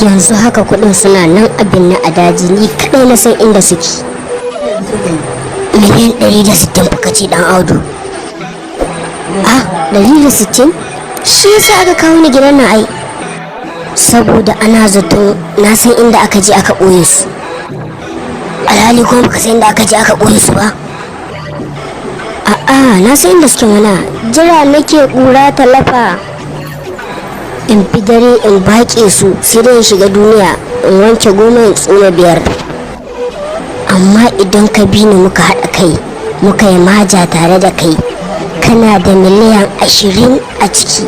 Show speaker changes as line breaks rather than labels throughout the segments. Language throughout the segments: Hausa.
Yanzu haka kuɗin suna nan abin na a daji, ni kaɗai na san inda suke. 160 miliyan fuka ce, dan Audu. Ah, 160. Shi yasa aka kawo ni gidan nan ai, saboda ana zato na san inda aka je aka ɓoye su, alhali kuma baka san inda aka je aka ɓoye su ba. A'a, na san inda suke mana. Jira nake ƙura ta lafa in fi dare in baƙe su, sai dai in shiga duniya in wanke 10 in tsoma 5. Amma idan ka bi ni muka haɗa kai muka yi maja tare da kai, kana da 20 miliyan a ciki.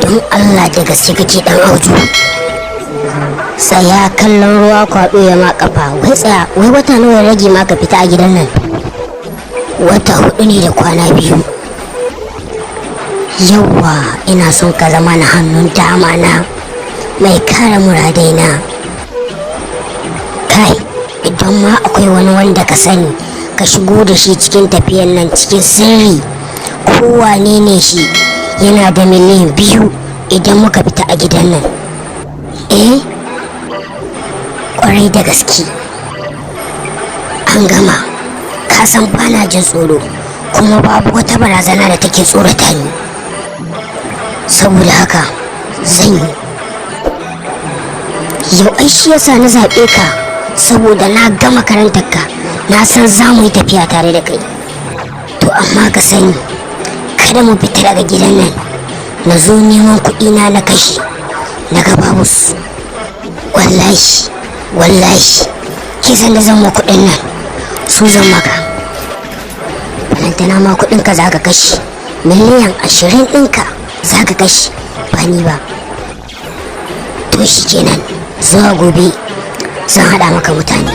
Don Allah, da gaske kake, dan Audu? Tsaya kallon ruwa kwaɗo ya ma kafa. Wai tsaya, wai wata nawa ya rage ma ka fita a gidan nan? Wata 4 ne da kwana 2. Yawwa, ina son ka zama na hannun dama na mai kare muradai na. Kai, idan ma akwai wani wanda ka sani, ka shigo da shi cikin tafiyan nan cikin sirri, kowane ne shi, yana da 2 miliyan idan muka fita a gidan nan. Eh, kwarai da gaske, an gama. Ka san bana jin tsoro, kuma babu wata barazana da take tsorata ni. Saboda haka zan yi yau. Ai shi yasa na zaɓe ka, saboda na gama karantarka, na san za mu yi tafiya tare da kai. To amma ka sani, kada mu fita daga gidan nan na zo neman kuɗi na na kashi na ga babu su. Wallahi, wallahi, kisan da zan ma kuɗin nan su zan maka. Balantana ma kuɗin ka za ka kashe, 20 miliyan ɗinka za ka kashe, ba ni ba. To shi kenan, zuwa gobe zan haɗa maka mutane.